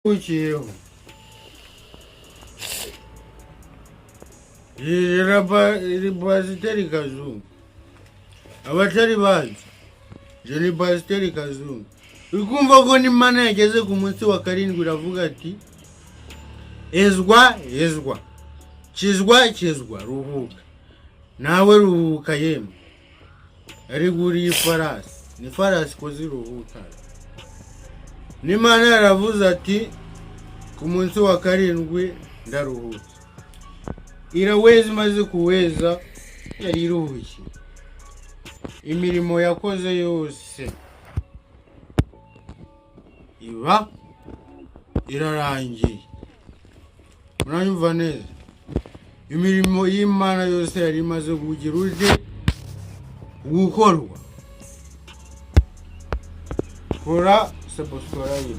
Ukurikiyeho iri pasiteri Kazungu, abatari bazi je ni pasiteri Kazungu. Uri kumva ko n'Imana yageze ku munsi wa karindwi iravuga ati ezwa ezwa, kizwa kizwa, ruhuka nawe ruhuka yemwe. Ariko uriye ifarasi, ni ifarasi ko ziruhuka. N'Imana yaravuze ati ku munsi wa karindwi ndaruhutse. Iraweza, imaze kuweza yari iruhukiye. Imirimo yakoze yose iba irarangiye. Muranyumva neza? Imirimo y'Imana yose yari imaze kugira uje gukorwa. Kora subscribe.